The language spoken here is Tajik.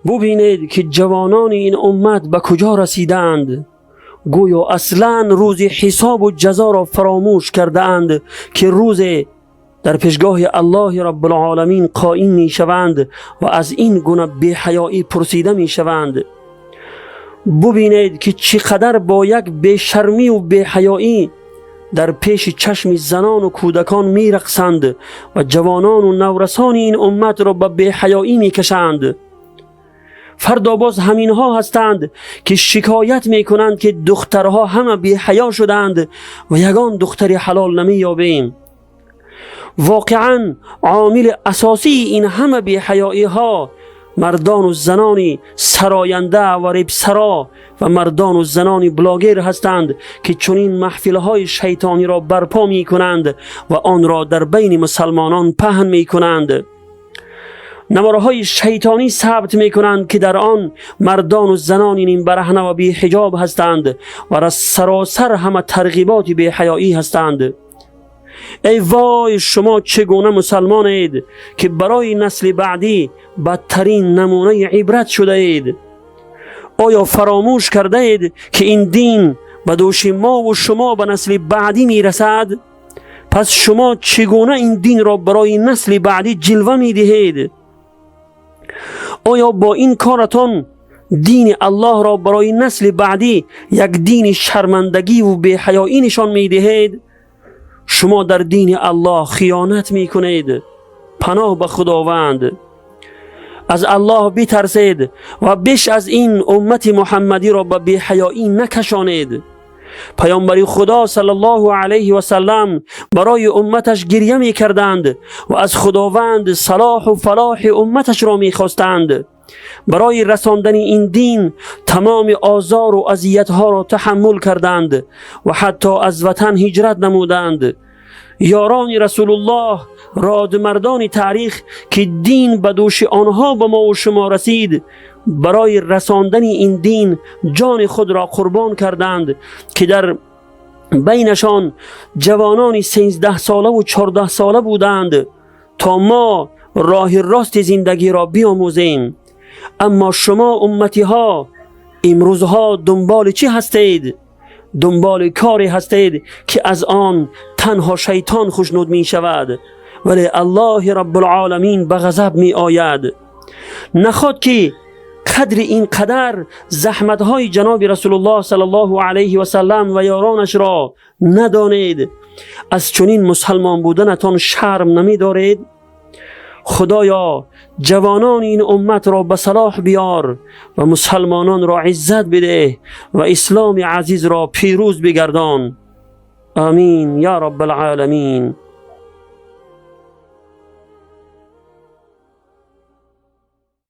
Бубинед, ки ҷавонони ин уммат ба куҷо расидаанд. Гӯё аслан рӯзи ҳисобу ҷазоро фаромӯш кардаанд, ки рӯзе дар пешгоҳи Аллоҳи Раббулъоламин қоим мешаванд ва аз ин гуна беҳаёӣ пурсида мешаванд. Бубинед, ки чӣ қадар бо як бешармию беҳаёӣ дар пеши чашми занону кӯдакон мерақсанд ва ҷавонону наврасони ин умматро ба беҳаёӣ мекашанд. Фардо боз ҳаминҳо ҳастанд, ки шикоят мекунанд, ки духтарҳо ҳама беҳаё шуданд ва ягон духтари ҳалол намеёбем. Воқеан, омили асосии ин ҳама беҳаёиҳо мардону занони сароянда ва репсаро ва мардону занони блогер ҳастанд, ки чунин маҳфилҳои шайтониро барпо мекунанд ва онро дар байни мусалмонон паҳн мекунанд. Наворҳои шайтонӣ сабт мекунанд, ки дар он мардону занони нимбараҳна ва беҳиҷоб ҳастанд ва саросар ҳама тарғиботи беҳаёӣ ҳастанд. Эй вой, шумо чӣ гуна мусалмонед, ки барои насли баъдӣ бадтарин намунаи ибрат шудаед? Оё фаромӯш кардаед, ки ин дин ба дӯши мову шумо ба насли баъдӣ мерасад? Пас шумо чӣ гуна ин динро барои насли баъдӣ ҷилва медиҳед? Оё бо ин коратон дини Аллоҳро барои насли баъдӣ як дини шармандагиву беҳаёӣ нишон медиҳед? Шумо дар дини Аллоҳ хиёнат мекунед. Паноҳ ба Худованд. Аз Аллоҳ битарсед ва беш аз ин уммати муҳаммадиро ба беҳаёӣ накашонед. Паёмбари Худо саллаллоҳу алайҳи васаллам барои умматаш гирья мекарданд ва аз Худованд салоҳу фалоҳи умматашро мехостанд. Барои расондани ин дин тамоми озору азиятҳоро таҳаммул карданд ва ҳатто аз ватан ҳиҷрат намуданд. Ёрони Расулуллоҳ, родмардони таърих, ки дин ба дӯши онҳо ба мову шумо расид, барои расондани ин дин ҷони худро қурбон карданд, ки дар байнашон ҷавонони 13-солаву 14-сола буданд, то мо роҳи рости зиндагиро биомӯзем. Аммо шумо умматиҳо имрӯзҳо дунболи чӣ ҳастед? Дунболи коре ҳастед, ки аз он танҳо шайтон хушнуд мешавад, вале Аллоҳи Раббулъоламин ба ғазаб меояд. Наход ки қадри ин қадар заҳматҳои ҷаноби Расулуллоҳ саллаллоҳу алайҳи васаллам ва ёронашро надонед? Аз чунин мусалмон буданатон шарм намедоред? Худоё, ҷавонони ин умматро ба салоҳ биёр ва мусалмононро иззат бидеҳ ва исломи азизро пирӯз бигардон. Амин, я Раббалъоламин.